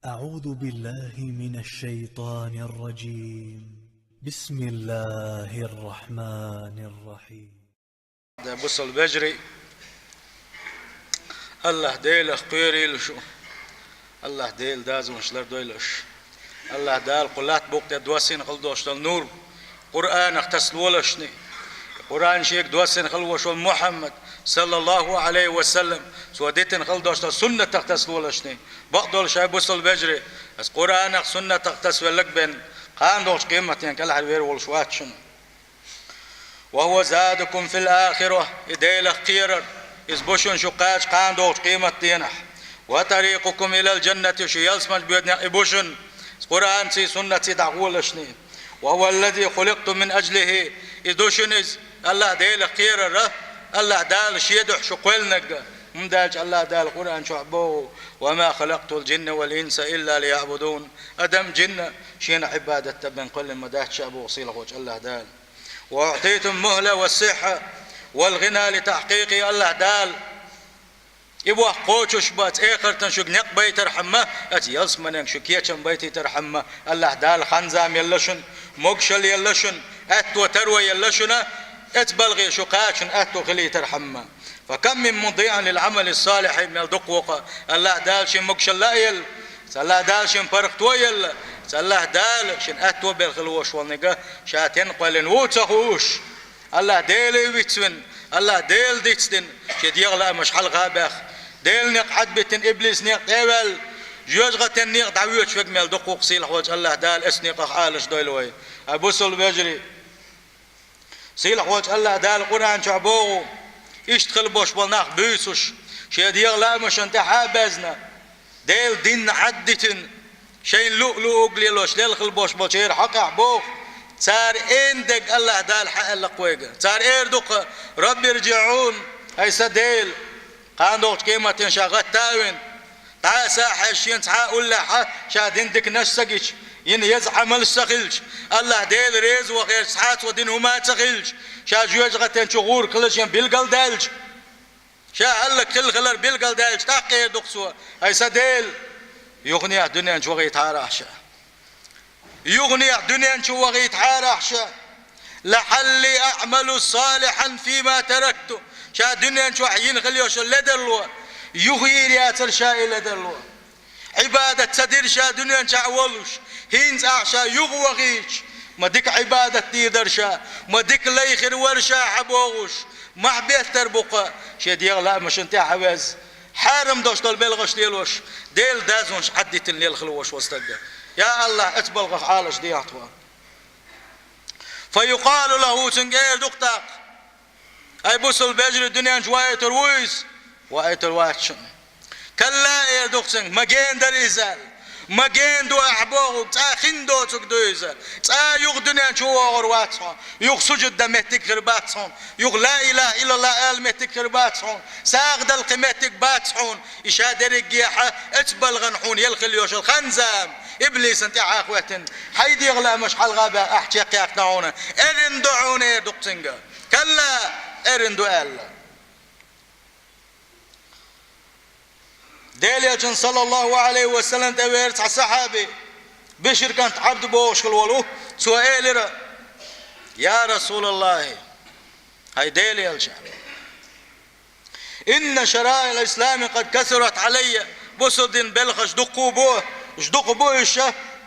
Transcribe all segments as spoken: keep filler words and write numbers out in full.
أعوذ بالله من الشيطان الرجيم. بسم الله الرحمن الرحيم. Бусалба вежарий, АллахӀ-Делах кхерийла шу. АллахӀ-Делан дозанаш лардойла аша. АллахӀ-Дала кху латта букъа тӀа доссийна хила долаш дола нур Къуръанах тасалолаш шоана. Къуръан шийга доссийна хила волаш вола Мухьаммад, саллаллахӀу Ӏалайхи ва саллам, цо дитина хила долаш дола суннатах тасалолаш шоана. Бакъдолаш, хӀай бусалба вежарий, из Къуръанах, суннатах тасавелларг бен, кхана долча къематдийнахьа кӀелхьарвер волаш вац шуна. وهو زادكم في الآخرة, и Делах кхерар, из бу шуна шу кхача кхана долча къематдийнахьа. وطريقكم إلى الجنة, шу ялсмале боьдане и бу шуна, Къуръанцеи суннатцеи дӀахьолаш шоана. وهو الذي خلقتم من أجله, из ду шуна из, АллахӀ-Делах кхерар, АллахӀ-Дала шен духьа шу кхоьллинарг. ХӀунда аьлча АллахӀ-Дала Къуръан чу боху: وما خلقت الجن والإنس إلا ليعبدون. Адам, жин шена Ӏибадат дан бен кхоьллина ма дац ша, боху сийлахьволча АллахӀ-Дала. وأعطيت المهلة والصحة والغنى لتحقيقه, АллахӀ-Дала и боху кхочуш бац, эхартан шуьга некъ байтархьама, оцу ялсманенга шу кечам байтийтархьама, АллахӀ-Дала хан-зама елла шуна, могашалла елла шуна, аьтто таро елла шуна, оцу балхе шу кхача шуна аьтто хилийтархьама. فكم من مضيع للعمل الصالح, мел дукха ву-кх АллахӀ-Дала шен могашалла а елла, АллахӀ-Дала шен паргӀато а елла, АллахӀ-Дала шен аьтто белла хила волаш волниг ша тӀе кхоьллина ву а ца хууш, АллахӀ-Деле вицвина, АллахӀ-Дела дицдина, шен дегӀан лаамаш хьалха а баьхна, Делан некъ Ӏадбитина, иблисан некъа тӀе а ваьлла, жоьжахатин некъа дӀавоьдуш верг мел дукха ву-кх сийлахьволча АллахӀ-Дала оцу некъах Ӏалашдойла вай. Ай бусалба вежарий, сийлахьволча АллахӀ-Дала Къуръан чу боху, иштта хила болаш болу нах буьйсуш, шен дегӀан лаамашна тӀаьхьа а баьзна, Делан дин Ӏаддитина, шайна луъу-луъург лелош лелла хила болаш болчеран хьакъехь боху, цара эр дерг АллахӀ-Дала хьааьлла-кх вайга. Цара эр ду-кх: رب ارجعون, ай сан Дела, кхана долчу къематдийнахь ша гӀатта а вина, дӀа а са а хьаьжна, шена цхьа а уллехь а ша дина диканаш ца гича, йина еза Ӏамалш ца хилча, АллахӀ-Дела реза вахарца цхьа а цо дина хӀума а ца хилча, ша жоьжахатин чу гӀур хилар шена билгалдаьлча, ша хӀаллакьхилла хилар билгалдаьлча, тӀаккха эр ду-кх цо: ай сан Дела, юханехьа дуьнен чу вахийтахьара ахь ша. Юханехьа дуьнен чу вахийтахьара ахь ша. لعلي أعمل صالحا فيما تركت. Ша дуьнен чохь йина хила йолуш йолу ледарло, юха йийр яцара ша и ледарло. Ӏибадат ца дира ша дуьнен чохь волуш, хӀинца ахь ша юха вахийтича, ма дика Ӏибадат дийр дара ша, ма дика лай хир вара ша хьан бохуш, мохь беттар бу-кх, шен дегӀан лаамашна тӀаьхьа а ваьзна, хьарам долуш долу белхаш лелош, Делан дозанаш Ӏаддитина лелла хила волуш волу стаг. Я АллахӀ, оцу балхах Ӏалашдехьа тхо. فيقال له, цуьнга эр ду-кх тӀаккха: ай бусалба вежарий, дуьнен чу ваийтур вуй иза? Ваийтур вац шуна. كلا, эр ду-кх цуьнга, ма гена дара иза аьлла. Ма гена ду ахь бохург, цкъа хин доцург ду иза. Цкъа юха дуьнен чу вогӀур вац хьо. Юха сужуд дан меттиг хир бац хьуна. Юха ла илаха иллаллах ала меттиг хир бац хьуна. СагӀа дала кхин меттиг бац хьуна. И ша дерригге а оцу балхана хьуна елла хила йолуш йолу хан-зама иблисана тӀаьхьа а хӀоьттина, хьайн дегӀан лаамаш хьалха а баьхна, ахь чекхъяьккхина хьуна, эрна ду хьуна, эр ду-кх цуьнга. كلا, эрна ду аьлла. Делан Элчанна, саллаллаху Ӏалайхи ва саллам, тӀевеара цхьа сахьаби, Бишр кӀант Ӏабд бохуш хила волу, цо элира: «Я Расулаллахи, хӀай Делан Элча, инна шараиӀал ислами къад касурат Ӏалайя, бусалба дин белхаш дуккха а бу, уьш дукха бу уьш,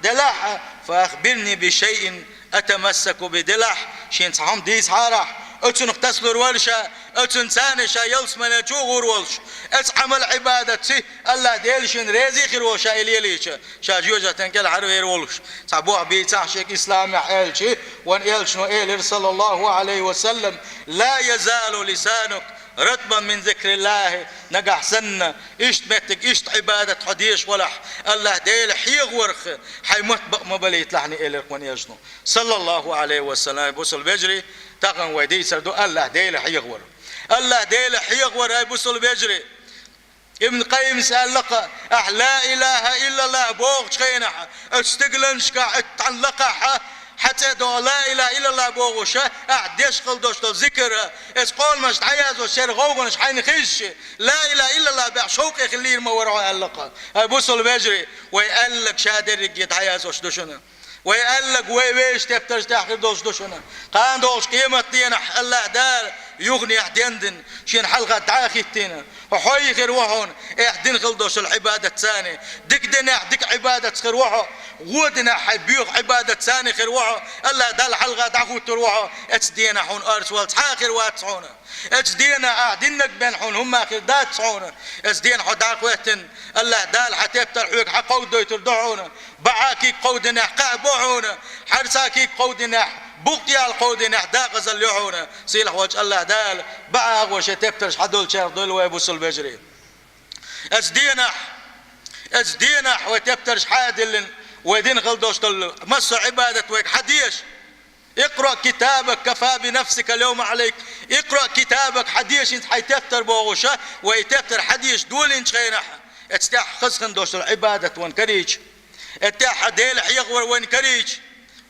делахь а, фа ахбирни би шайин атамассаку би, делахь, шена цхьа хӀума дийцахьара ахь, оцунах тасалур вара ша, оцунца ша ялсамане чу а гӀур волуш, оцу Ӏамал-Ӏибадатца АллахӀ Дела шена реза хир волуш ша и лелийча, ша жоьжахатин кӀелхьарвер волуш». Цхьа боху бийцахь шега исламехь аьлча, вайн Элчано элира, саллаллаху Ӏалайхи ва саллам: «Ла язалу лисанук ратбан мин зикриллахи». Нагахь санна иштта меттиг, иштта Ӏибадат хьо дезаш валахь, АллахӀ Дела хьехаварх хьайн мотт бакъ ма балийталахь, элира вайн Элчано, саллаллаху Ӏалайхи ва саллам. Бусалба вежарий, тахана вай дийцар ду АллахӀ Дела хьехавар. АллахӀ Дела хьехавар, хӀай бусалба вежарий. Ибн Къаййимас аьлла-кх: «Ахь ла илаха иллаллах бохучу хенахь, оцу стигланашкахь, оцу тхан лакхахь, хьа цӀе догӀу ла илахӀа иллаллахӀ бохуш, ахь деш хила долуш долу зикр, эс къоламаш дӀаяздеш, шера гӀовгӀанаш хьайна хезча, ла илахӀа иллаллахӀ боху шовкъе хиллийр ма вара хьо аьлла-кх. Ай бусул вежарий, вай аьлларг ша дерриге дӀаяздеш ду шуна. Вай аьлларг вай вешан тептарш тӀехь хир долуш ду шуна. Кхана долчу къематдийнахь АллахӀ Дала юханехь дендина, шена хьалха дӀа а хӀиттийна, хьо хьой хир ву хьуна, эхь дина хила долуш долу Ӏибадатца, дика динехь дика Ӏибадатца хир ву хьо, вон динехь хьайн боьха Ӏибадатца хир ву хьо, АллахӀ Далла хьалха дӀахӀуттур ву хьо, оцу дийнахь хьуна орцахвала цхьа а хир вац хьуна. Оцу дийнахь ахь динарг бен хьуна хӀумма хир дац хьуна. Оцу дийнахь хьо дӀахӀоьттина, АллахӀ Дала хьан тептар хьоьга хьакховдадойтур ду хьуна. БӀаьрг кховдинехь кхаъ бу хьуна, хьарса кховдинехь, букъ тӀехь кховдинехь декъазалла ю хьуна. Сийлахь волчу АллахӀ Дала бӀаьрг а гӀо шен тептарш хьадолчарех дойла вай бусул вежарий. Оцу дийнахь, оцу дийнахь вай тептарш хьа а диллина, вай дина хила долуш долу массо а Ӏибадат вайга хьадеша. اقرأ كتابك كفى بنفسك اليوم عليك. اقرأ كتابك, хьадешинца хьайн тептар бохуш, вай и тептар хьадеша долийначу хенахь, оцу тӀехь хаза хин долуш долу Ӏибадат вайна карийча, оцу тӀехь Делан хьехавар вайна карийча,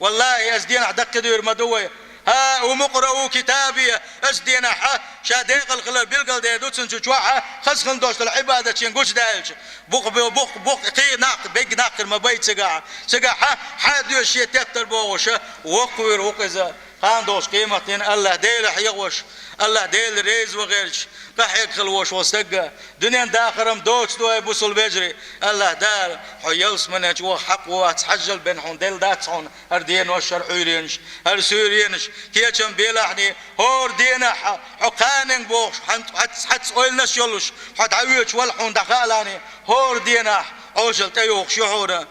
валлахӀи, оцу дийнахь даккхийдийр ма ду вай. هاؤم اقرءوا كتابيه, оцу дийнахь ша декъала хилар билгалдер ду цунна, цу чохь хаза хин долуш долу Ӏибадат шен гучудаьлча. Букъ, букъ, букъ, кхин а нах, бегга нах хир ма бай цигахь. Цигахь хьа а доьшу шен тептар бохуш, воккхавер ву-кх иза. Кхана долчу къематдийнахь АллахӀ Дела хьехавеш, АллахӀ Дела реза ван гӀерташ, къахьега хила волуш волу стаг, дуьненан дахаран доцу ду, ай бусул вежарий. АллахӀ Дала хьо ялсаманечу ваха хьакъ вац, хьажжал бен хьуна делла дац хьуна хӀара денош, хӀара Ӏуьйренаш, хӀара суьйренаш, кечам белахьний, хӀора дийнахь хьо кханенга бохуш, хьан-, хьац-, хьац ойланаш йолуш, хьо дӀавоьдуш вала хьуна дӀахаалахьний, хӀора дийнахь Ӏожалла тӀеюхуш ю хьуна.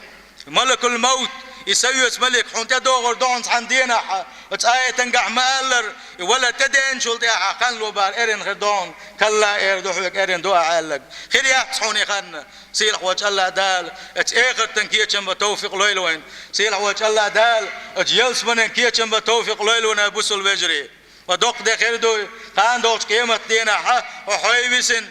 Малакул-Мовт, и са оьцу малик хьуна тӀедогӀур ду хьуна цхьана дийнахь, оцу аятангахь ма-аллара, и валар тӀедеанчул тӀаьхьа кханло бара эрна хир ду хьуна, калла, эр ду хьоьга эрна ду ахь аьлларг. Хир яц хьуна и хан. Сийлахь волчу АллахӀ Дала оцу эхартан кечам бан товфикъ лойла вайна. Сийлахь волчу АллахӀ Дала оцу ялсаманен кечам бан товфикъ лойла вайна, ай бусул вежарий. Ва доккха де хир дуй, кхана долчу къематдийнахь хьо хьой висина,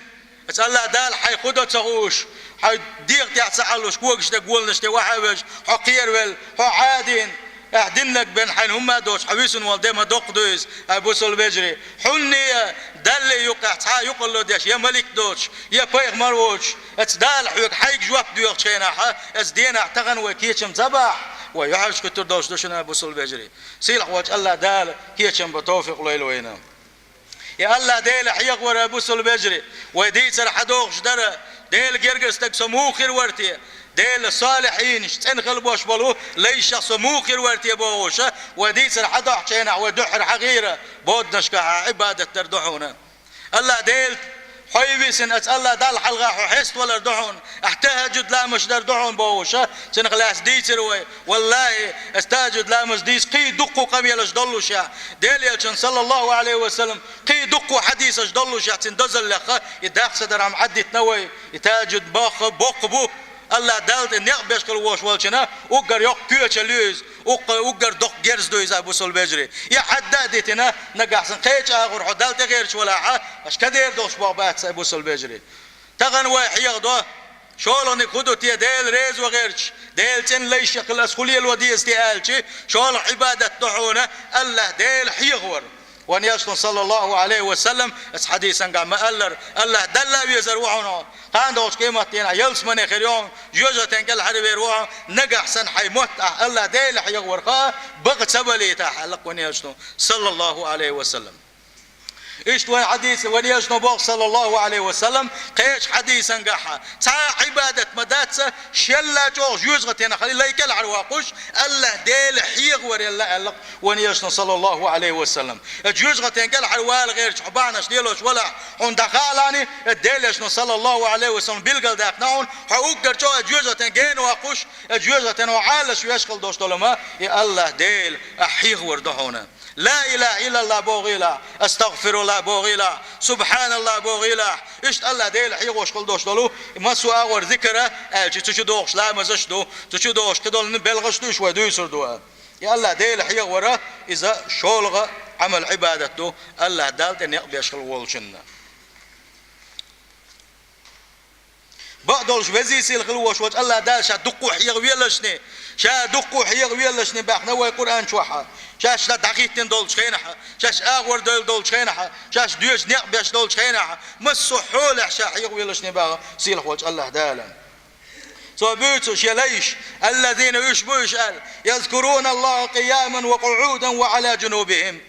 оцу АллахӀ Дала хьайн худа ца хууш, хьайн дегӀа тӀехь ца хьалуш, когаш де, голанаш де охьа а вевзаш, хьо кхеравелла, хьо Ӏадийна, ахь диннарг бен хьайна хӀумма а доцуш, хьо висина волу де ма доккха ду иза, ай бусул вежарий. Хьунний а, Даллий юккъехь цхьа а юкъалла деш, я малик доцуш, я пайхамар воцуш, оцу Дала хьоьга хьайга жоп доьхучу хенахь, оцу дийнахь тахана вай кечам ца бахь, вай юьхьӀаьржа кхуьттур долуш ду шуна, ай бусул вежарий. Сийлахь волчу АллахӀ Дала кечам бан товфикъ лойла вайна. И АллахӀ Дела хьехавар, ай бусул вежарий, вай дийцар хьадохуш дара, Делан гергара стаг со муха хир вара те, Делан солихьийнаш, цӀена хила бош болу лайшах со муха хир вара те бохуш, вай дийцар хьадохьучу хенахь вай дуьххьара хьахийра, боданашкахь Ӏибадат дар ду хьуна. АллахӀ Дела хьой висина, оцу АллахӀ Далла хьалха хьо хьеставалар ду хьуна, ахь тахӀажжуд ламазаш дар ду хьуна бохуш, цунах лаьцна дийцира вай. ВаллахӀи, аса тахӀажжуд ламаз дийца кхин дуккха къамелаш доллушехь, Делан Элчанан, саллаллахӀу Ӏалайхи ва саллам, кхин дуккха хьадисаш доллушехь, цуьнан дозаллех и даха ца дархьама Ӏаддитина вай, и тахӀажжуд боккха, боккха бу. АллахӀ Далла тӀе некъ беш хила вош волчунна уггар йоккха коьчалла ю иза, уккха-, уггар доккха герз ду иза, ай бусул вежарий. И хьадда а дитина, нагахь санна кхечу агӀор хьо Далла тӀегӀерташ валахь, аша кадер долуш боху бац, ай бусул вежарий. Тахана вай хьехадо, шолгӀаниг хӀун ду те, Дела реза ван гӀерташ, Делан цӀена лайш яхъяла аса хӀун лело деза те аьлча, шолгӀа Ӏибадат ду хьуна, АллахӀ Дела хьехавар. Вайн Элчано, саллаллахӀу Ӏалайхи ва саллам, аса хьадисангахь ма-аллара, АллахӀ Далла везар ву хьуна. Кхана долчу къематдийнахь ялсамане хир ю хьуна, жоьжахатен кӀелхьарвер ву хьуна, нагахь санна хьайн мотт ахь АллахӀ Дела хьехавар хаа, бакъ ца балийта ахь, аьлла-кх вайн Элчано, саллаллахӀу Ӏалайхи ва саллам. Иштта вайн хьадис, вайн Элчано боху, саллаллахӀу Ӏалайхи ва саллам, кхечу хьадисангахь, цхьа а Ӏибадат ма дац, шелла чӀогӀа жоьжахатенах лай кӀелхьарвоккхуш, АллахӀ Дела хьехаварелла, аьлла-кх вайн Элчано, саллаллахӀу Ӏалайхи ва саллам. Э, жоьжахатен кӀелхьарвала гӀерташ хьо бахьанаш лелош валахь, хьуна дӀахаалахьний, э, Делан Элчано, саллаллахӀу Ӏалайхи ва саллам, билгалдаьккхина хьуна, хьо уггар чӀогӀа жоьжахатен гена воккхуш, э, жоьжахатенах Ӏалаш веш хила долуш долу ма, и АллахӀ Дела ахь хьехавар ду хьуна. Ла илахӀа иллаллахӀ бохийла, астагӀфируллахӀ бохийла, субхьаналлахӀ бохийла. Иштта АллахӀ Дела хьехош хила долуш долу массо а агӀор зикр аьлча, цу чу догӀуш ламазаш ду, цу чу догӀуш кхидолу белхаш ду, уьш вай дуьйцур ду. И АллахӀ Дела хьехавар, иза шолгӀа Ӏамал-Ӏибадат ду, АллахӀ Далла тӀе некъ беш хила волчунна. Бакъдолуш везий сийлахь хила волуш волчу АллахӀ Дала ша дуккха хьеха веллашний, ша дуккха хьеха веллашний баьхна вай Къуръан чохь, шаьш ла дӀахӀиттина долчу хенахь, шаьш агӀор девлла долчу хенахь, шаьш доьшуш некъ беш долчу хенахь, массо а хьолехь ша хьеха веллашний баьхна сийлахь волчу АллахӀ Дала. Цо буьйцу шен лайш, الذين уьш бу уьш аьлла, يذكرون الله قياما وقعودا وعلى جنوبهم.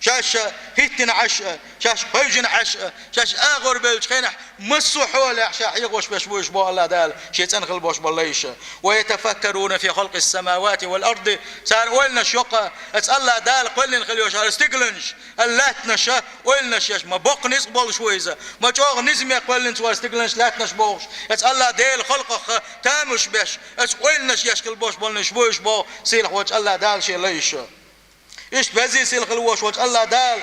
Шаьш хӀиттина Ӏаш а, шаьш кхевжина Ӏаш а, шаьш агӀор бевллачу хенахь, массо а хьолехь ша хьехош берш бу уьш боху АллахӀ Дала, шен цӀена хила болуш болу лайша. ويتفكرون في خلق السماوات والأرض. Цара ойланаш йо-кх, аса АллахӀ Дала кхоьллина хила йолуш хӀара стигланаш, лаьттанаш, ойланаш еш, ма боккха низкъ болуш ву иза, ма чӀогӀа низаме кхоьллина цо стигланаш, лаьттанаш бохуш, аса АллахӀ Делан халкъах тамаш беш, аса ойланаш еш хила болуш болу уьш бу уьш боху сийлахь волчу АллахӀ Дала шен лайша. Иштта везий сийлахь хила волуш волчу АллахӀ Дала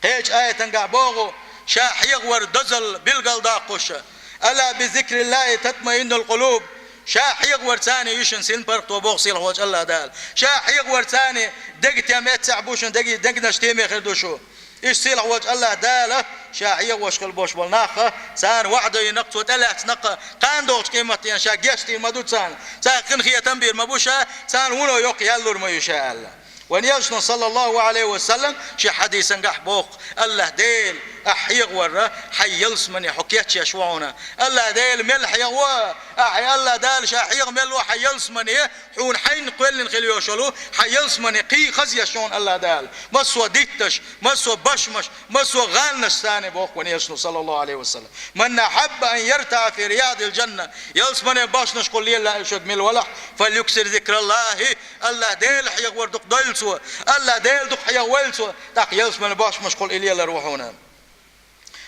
кхечу аятангахь боху, ша хьехавар дозалла билгалдоккхуш: ألا بذكر الله تطمئن القلوب. Ша хьехаварца ю шуна синпаргӀато боху сийлахь волчу АллахӀ Дала. Ша хьехаварца дега тем эццехь бу шуна, деги-, дегнаш теме хир ду шу. Иштта сийлахь волчу АллахӀ Дала ша хьехош хила болуш болу нах, царна ваӀда йина-кх цо, тӀелаьцна-кх, кхана догӀучу къематдийнахь ша гечдийр ма ду царна, царна къинхетам бийр ма бу ша, царна вуно йоккха ял лур ма ю ша аьлла. Вайн элчано, саллаллаху Ӏалайхи ва саллам, шен хьадисангахь боху: АллахӀ Дела, ахь хьехаварра хьайн ялсамане хьо кечъеш ву хьуна. АллахӀ Дела мел хьехаво, ахь, АллахӀ Дала ша хьеха мел ву хьан ялсамане, хьуна хьайна кхоьллина хила йолуш йолу хьан ялсамане кхин хазъеш ву хьуна АллахӀ Дала. Массо а дитташ, массо а башмаш, массо а гӀаланаш санна боху вайн элчано, саллаллаху Ӏалайхи ва саллам: من أحب أن يرتع في رياض الجنة. Ялсамане башмашкахула лела лаьа шуьга мила валахь, فليكثر ذكر الله. АллахӀ Дела хьехавар дукха дойла цо, АллахӀ Дела дукха хьехавойла цо, тӀаккха ялсамане башмашкахула и лелар ву хьуна.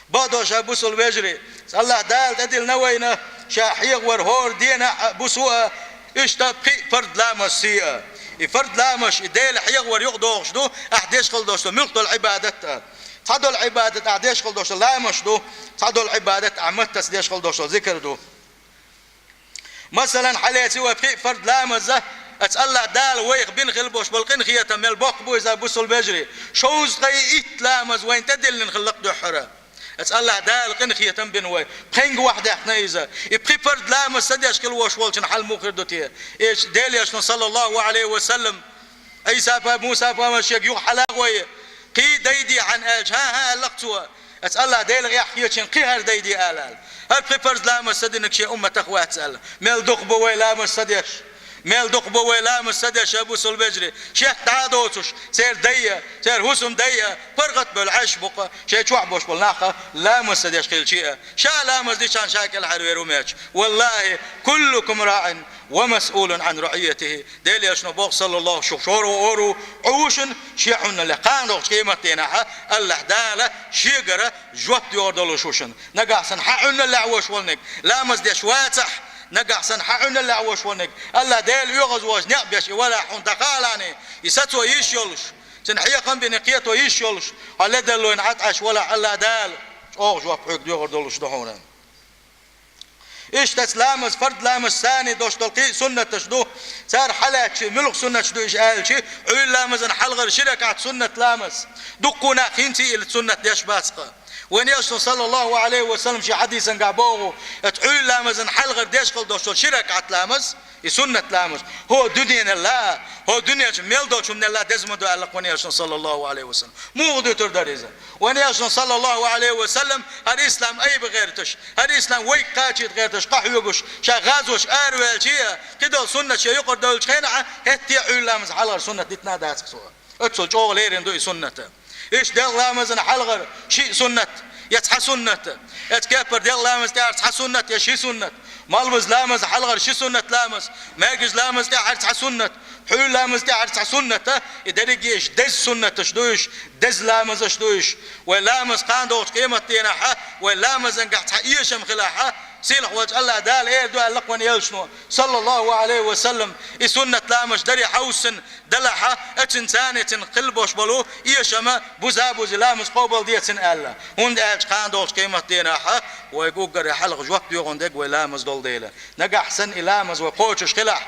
Бакъдолуш, бусалба вежарий, АллахӀ Дала тӀедиллина вайна ша хьехавар хӀора дийнахь а, буса а, иштта пхи а фард ламаз сий а. И фард ламаз, и Дела хьехавар юкъадохуш ду ахь деш хила долуш долу муьлхха долу Ӏибадат а. Цхьадолу Ӏибадат ахь деш хила долуш долу ламаз ду, цхьадолу Ӏибадат ахь маттаца деш хила долуш долу зикр ду. Масалан, хьалеца вай пхи а фард ламаз, аса АллахӀ Дала вайх бина хила болуш болу къинхетам мел боккха бу иза, бусалба вежарий. Шовзткъе итт ламаз вайна тӀедиллина хилла-кх дуьххьара. Аса АллахӀ Дала къинхетам бина вай, пхенга вахь даьхна иза. И пхи фард ламаз ца деш хила волуш волчун хьал муха хир ду те? Эш Делан элчано, саллаллаху Ӏалайхи ва саллам, Ӏийса-па-, Муса-пайхамар шега юха хьала а гӀой, кхин дайде хьан аьлча, хӀан-хӀа аьлла-кх цо, аса АллахӀ Делах эхь хетачийн кхин хӀара дайде ала аьлла. ХӀара пхи фарз ламаз ца динарг шен умматах вац аьлла. Мел дукха бу вай ламаз ца деш. Мел дукха бу вай ламаз ца деш, бусалба вежарий. Шетта дӀа а доцуш, церан дай а, церан хӀусамдай а паргӀат бевлла Ӏаш бу-кх, шайн чохь болуш болу нах а ламаз ца деш хилча а. Ша ламаз дичхьана ша кӀелхьарвер ву моьттуш. والله كلكم راع ومسؤول عن رعيته. Делан элчано боху, саллаллаху, шу шорван ору Ӏу ву шуна, шен Ӏуналлех. Кхана догӀучу къематдийнахь АллахӀ Дала шегара жоп доьхур долуш ву шуна. Нагахь санна хьан Ӏуналлехь волуш волниг ламаз деш вацахь, нагахь санна хьан Ӏуналлехь волуш волниг АллахӀ Дела оьгӀазвоза некъ беш и валахь хьуна дӀакхалахь, и сацо йиш йолуш, цуьнан хьехам бина кхето йиш йолуш, хьо ледарлойн Ӏад Ӏаш валахь, АллахӀ Дала чӀогӀа жоп хьоьга доьхур долуш ду хьуна. Иштта ламаз, фард ламаз санна долуш долу кхин а суннаташ ду. Цара хьалаьцча, муьлха суннаташ ду уьш аьлча, Ӏуьйра ламазан хьалхара ши ракаӀат суннат ламаз. Дуккха нах хӀинца а и суннат деш бац-кх. Вайн элчано, саллаллаху Ӏалайхи ва саллам, шен хьадисангахь боху, аса Ӏуьйра ламазан хьалхара деш хила долуш долу ши ракаӀат ламаз, и суннат ламаз, хӀо дуьненал а, хӀо дуьнен чу мел долчу хӀуманал а деза ма ду аьлла-кх вайн элчано, саллаллаху Ӏалайхи ва саллам. Муха дуьтур дара иза? Вайн элчано, саллаллаху Ӏалайхи ва саллам, хӀара ислам айба гӀерташ, хӀара ислам вайга кхачийта гӀерташ къахьоьгуш, ша гӀазош араваьлча а, кхидолу суннат шен юкъара девллачу хенахь а, хӀетте а Ӏуьйра ламазан хьалхара суннат дитина а дац-кх цо. Оццул чӀогӀа лерина ду и суннат. Иштта делкъа ламазан хьалхара шиъ суннат, я цхьа суннат, я цу кеппара делкъа ламаза тӀехьара цхьа суннат, я ши суннат. Малбуза ламаза хьалхара ши суннат ламаз, маьркӀажа ламаза тӀехьара цхьа суннат, пхьуьйра ламаза тӀехьара цхьа суннат, и дерриге а уьш деза суннаташ ду уьш, деза ламазаш ду уьш. Вай ламаз кхана догӀучу къематдийнахь а, вай ламазангахь цхьа эшам хилахь а, сийлахь волчу АллахӀ Дала эр ду аьлла-кх вайн элчано, саллаллаху Ӏалайхи ва саллам, и суннат ламазаш даре хьовсуш далахь а, оцуьнца цуьнан хила болуш болу эшам а буза а бузи, ламаз къобалдецна аьлла. ХӀунда аьлча кхана догӀучу къематдийнахь а вайга уггаре хьалха жоп доьхур дерг вай ламаз долу дела. Нагахь санна и ламаз вай кхочуш хилахь,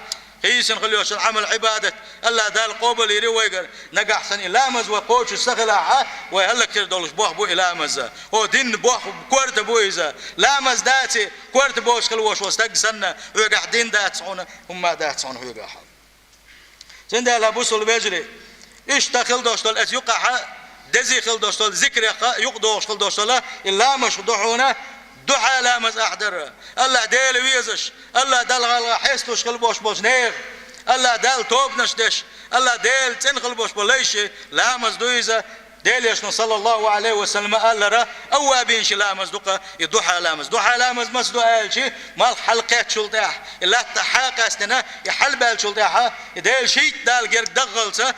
Кхийсина хила йолчу Ӏамал-Ӏибадат АллахӀ Дала къобал йийр ю вайгара. Нагахь санна и ламаз вай кхочуш ца хилахь, вай хӀаллакьхир долуш бохь бу и ламаз. ХӀокху динан бохь, корта бу иза. Ламаз дац, корта боцуш хила волуш волу стаг санна, хьоьгахь дин дац хьуна, хӀумма дац хьуна хьоьгахь. Цундела, бусулба вежарий, иштта хила долуш долу, аса юкъахь дезий хила долуш долу, зикрех юкъадогӀуш хила долуш долу, и ламазаш ду хьуна, духьа ламаз ахь дара. АллахӀ Дела везаш, АллахӀ Далла гӀалгӀа хьесталуш хила болуш болчу нехан, АллахӀ Далла тобанаш деш, АллахӀ Дела цӀена хила болуш болу лайши ламаз ду иза. Делан Элчано, саллаллаху Ӏалайхи ва саллам, аьллера, аввабин ши ламаз ду-кха и духьа ламаз. Духьа ламаз маца ду аьлчи, малх хьалакхеттачул тӀаьхьа, и латта хьакъаьстина, и хьалабаьллачул тӀаьхьа, и Дела шийтта Далла герга даггӀалца,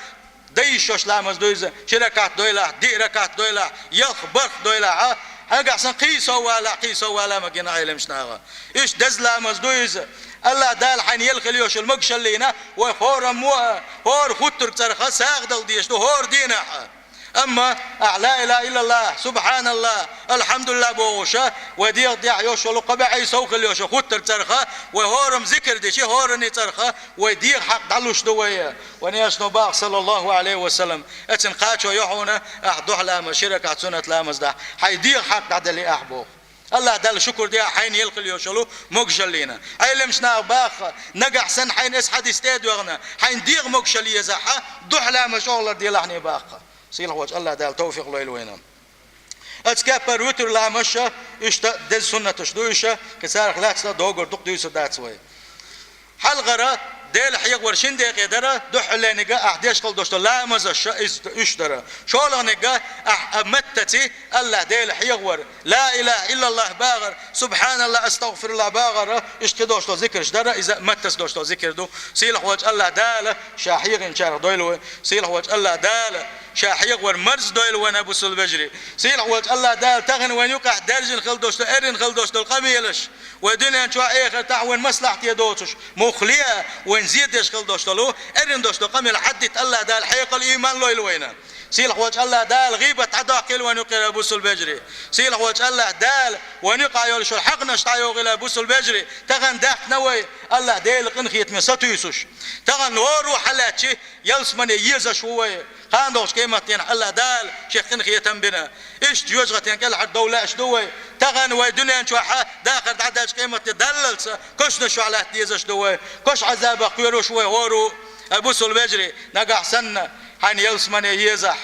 дан йиш йолуш ламаз ду иза, ши ракат дойлахь, диъ ракат дойлахь, ялх, бархӀ дойлахь, хьагахь сан кхийсо валахь, кхийсо вала ма гина Ӏеламчу наха. Иштта деза ламаз ду иза. АллахӀ Дала хьайна елла хила йолуш йолу могушаллина, вай хӀораммо а, хӀора хуттург цӀарах сагӀа дала дезаш ду хӀора дийнахь. Амма ахь ла илаха иллаллахӀ, субхьаналлахӀ, алхьамдулиллахӀ бохуша, вай дегӀан тӀехь йолуш йолу кхо бӀе сов хила йолуш хуттург цӀарах, вай хӀорам зикр дичи, хӀоранний цӀарах, вай дегӀан хьакъ дӀалуш ду вай. Вайн Элчано боху, саллаллаху Ӏалайхи ва саллам, эцна кхачо йо хьуна, ахь духьа ламаз, ши ракат суннат ламаз дахь, хьайн дегӀан хьакъ дӀадели ахь боху. АллахӀ Далла шукур де ахь хьайна елла хила йолуш йолу могушаллина. Ӏеламчу наха боху, нагахь санна хьайна эс хьадис тӀе а доьгӀна, хьайн дегӀан могушалла езахь, духьа ламаз чӀогӀа ларделахь боху. Сийлахь волчу АллахӀ Дала тавфикъ лойла вайна. Оцу кеппара вуьтур ламазаш а, иштта деза суннаташ ду уьш а, кхин царах лаьцна догӀур дукха дуьйцур дац вай. Хьалхара Дела хьехавар шина декъе дара, дуьххьарлерниг а ахь деш хила долуш долу ламазаш а иза, уьш дара. ШолгӀаниг а ахь а маттаца АллахӀ Дела хьехавар, ла илаха иллаллахӀ бахар, субхьаналлахӀ, астагӀфируллахӀ бахар, иштта кхидолуш долу зикраш дара, иза маттаца долуш долу зикр ду. Сийлахь волчу АллахӀ Дала ша хьехинчарах дойла вай. Сийлахь волчу АллахӀ Дала ша хьехавар марз дойла вайна, бусулба вежарий. Сийлахь волчу АллахӀ Дала тахана вайна юкъахь даьржина хила долуш долу, эррина хила долуш долу къамелаш, вай дуьнен чохь, эхартахь вайн маслахьте доцуш, муххале а вайн зен деш хила долуш долу, эррина долуш долу къамел хьаддитта АллахӀ Дала хьекъал, ийман лойла вайна. Сийлахь волчу АллахӀ Дала гӀийбат дӀадоккхийла вайн юкъера, бусулба вежарий. Сийлахь волчу АллахӀ Дала вайн юкъахь йолуш йолу хьакъанаш дӀайогӀийла, бусулба вежарий. Тахана даьккхина вай, АллахӀ Делан къинхетаме сатуьйсуш. Тахана хӀора хьалаьцчи, ялсамане езаш ву вай. Кхана долчу къематдийнахь АллахӀ Дала шех къинхетам бина. Иштта жоьжахатин кӀелхьара дов лаьаш ду вай. Тахана вай дуьнен чохь дахар дӀадаьлча, къематде даллалца кошнаш чохь латта дезаш ду вай. Кош Ӏазабах кхоьруш вай хӀора. Ай, бусулба вежарий, нагахь санна хьайна ялсамане езахь,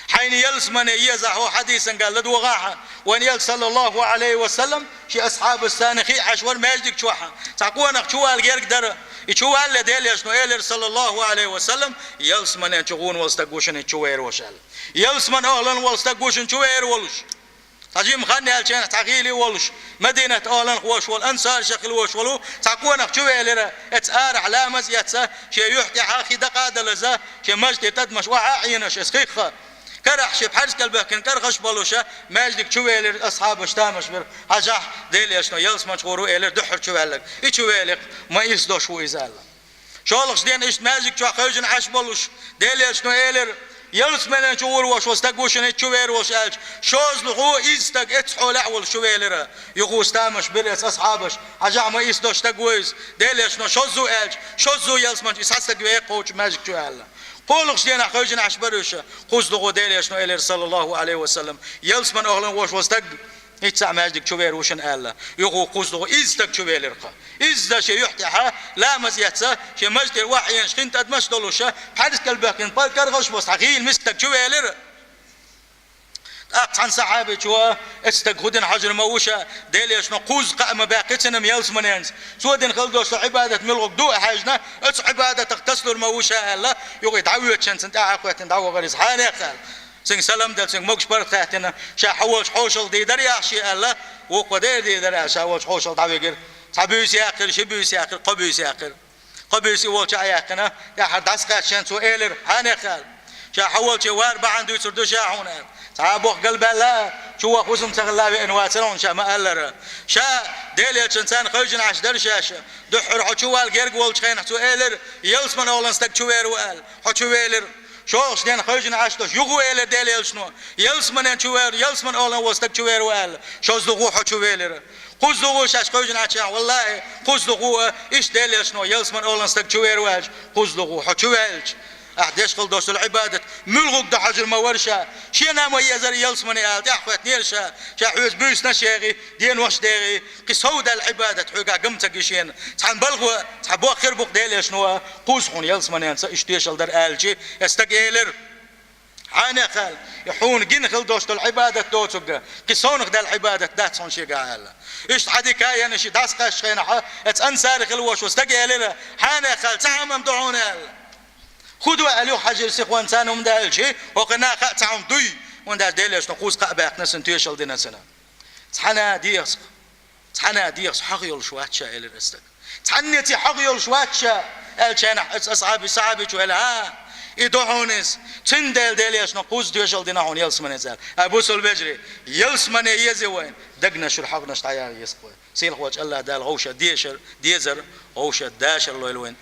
хьайна ялсамане езахь, хӀокху хьадисан гал ладогӀахь, вайн Элча, саллаллаху Ӏалайхи ва саллам, шен асхьабашца цхьаьна хи Ӏаш вара маьждиг чохь. Цхьа къонах чувала герга дара. И чувалале Делан Элчано элира, саллаллаху Ӏалайхи ва саллам, ялсаманен чу гӀуна волу стаг ву шуна и чувер волуш аьлла. Ялсаман охӀлан волу стаг ву шуна чувер волуш. Цхьа жима хан яьлча, цхьа гӀийла волуш, Мадинат охӀланах волуш волу, ансарша хила волуш волу, цхьа къонах чувелира, эцу арахь ламаз эцна, шен юьхь тӀехь хи дакъа а далаза, шен маьждиге тӀадамаш охьа а Ӏийнаш, эс хихха. Карахь шен пхьаьрсигал баьхкина кӀаргӀаш болуша, маьждиг чувелира, асхьабаш тамаш бира, хьажахь, Делан Элчано ялсаман чу гӀур ву элира дуьххьара чуваьлларг. И чувелира, ма исс дош ву иза аьлла. ШолгӀачу дийнахь иштта маьждиг чохь хевшина Ӏаш болуш, Делан Элчано элира, ялсаманен чу гӀур волуш волу стаг ву шуна и чувер волуш аьлча, шозлагӀа изза стаг эццахьолехь а волуш чувелира. Юхуш тамаш бира эцу асхьабаш, хьажахь, ма исс дош стаг ву иза. Делан Элчано шозза ву аьлча, шозза ву ялсаман чу, и цхьа стаг векха кхочу маьждиг чу аьлла. КхоалгӀачу дийнахь хевшина Ӏаш бара уьш, кхузлагӀа Делан Элчано элира, саллаллаху Ӏалайхи ва саллам, ялсаман охӀлан волуш волу стаг, ХӀинца а маьждиг чувер ву шуна аьлла, юху кхузлагӀа изза стаг чувелира-кха. Изза шен юьхь тӀехь ламаз эцна, шен маьждиге охьа Ӏийнаш хин тӀадамаш долуша, пхьаьрсигал баьхкина пал кӀаргӀаш бо цхьа гӀийла миска стаг чувелира. ТӀаккха цхьана сахьабичо, эцу стага хӀун дина хьожур ма ву ша, Делан Элчано кхузза кхаъ ма баьккхи цуьнан ялсаманенца. Цо дина хила долуш долу Ӏибадат муьлхарг ду а хьаьжна, оцу Ӏибадатах тасалур ма ву ша аьлла, юха и дӀавоьдучуьнца тӀаьхьа а хӀоьттина дӀавахара иза. Хьанех аьлла. Цуьнга салам делла, цуьнга могуш-барт хаьттина, ша хьо волчу хьошалгӀа дийр дара яхь шен аьлла, вукхо дера дийр дара аьлла, ша волчу хьошалгӀа дӀавигира. Цхьа буьйса яьккхира, ши буьйса яьккхира, кхо буьйса яьккхира. Кхо буьйса и волчу а яьккхина, тӀаьххьара дӀасакхаьчча шен цо элира, хьанех аьлла. Ша хьо волче вар бахьана дуьйцур ду ша хьуна аьлла. Цхьа а боху галбаьлла, чу ваха хӀусам ца хилла веана вацара хьуна ша ма-аллара. Ша Делан Элчанца цхьаьна хевшина Ӏаш дара шаьш. Дуьххьара хьо чувала герга волчу хенахь цо элира, ялсаман охӀлан стаг чувер ву аьлла. Хьо чувелира. ШолгӀачу дийнахь хевшина Ӏаш долуш юха ву элира Делан Элчано. Ялсаманен чувер, ялсаман охӀлан волу стаг чувер ву аьлла. ШозлагӀа хьо чувелира. Кхузза ву шаьш кхевжинчарна, валлахӀи, кхузза ву, иштта Делан Элчано, ялсамане олу стаг чу вер ваьлча, кхузза ву хьо чу ваьлча, ахь деш хила долуш долу Ӏибадат муьлхарг ду хьожур ма вара ша, шена а ма езара ялсамане ала, тӀаьхьахӀоьттинера ша, ша хьоьца буьйсанаш яхий, денош дехий, кхин сов даьлла Ӏибадат хьоьгахь ган ца гича шена. Цхьана балхо, цхьа боххир бу-кх Делан Элчано, кхузза хьуна ялсаманенца иштта тоьшалла дара аьлча, и стага элира: «Хьенех аьлла, и хьуна гина хила долуш долу Ӏибадат доцург, кхин совнах даьлла Ӏибадат дац хьуна шегахь», – аьлла. Иштта Ӏадика а яьлла, ши дӀасакхаьччу хенахь, оцу ансари хилла волчу стага элира: «Хьенех аьлла, цхьа хӀума ду хьуна», – аьлла. «ХӀун ду?» – аьлла, юха хьаьжира сихонца хӀума даьлча, хӀокху наха цхьа хӀума дуй, хӀунда аьлча Делан Элчано кхузза кхаъ баьккхина, цуьнан тоьшалла дина цуьнан. Цхьана а дехас, цхьана а дехас хьагӀ йолуш вац ша, элира и стага. Цхьаннеца хьагӀ йолуш вац ша, аьлла, шайнахь оцу асхьаби-, сахьабичо элира: «ХӀаъ, и ду хьуна иза. Цундела Делан Элчано кхузза тоьшалла дина хьуна ялсаманенца», – аьлла. Ай, бусалба вежарий, ялсамане еза вайна, дегнаш чуьра хьагӀнаш дӀаяла еза-кх вай. Сийлахьчу АллахӀ Дала вовшах дешар, дезар, вовшах дашар лойла вайна.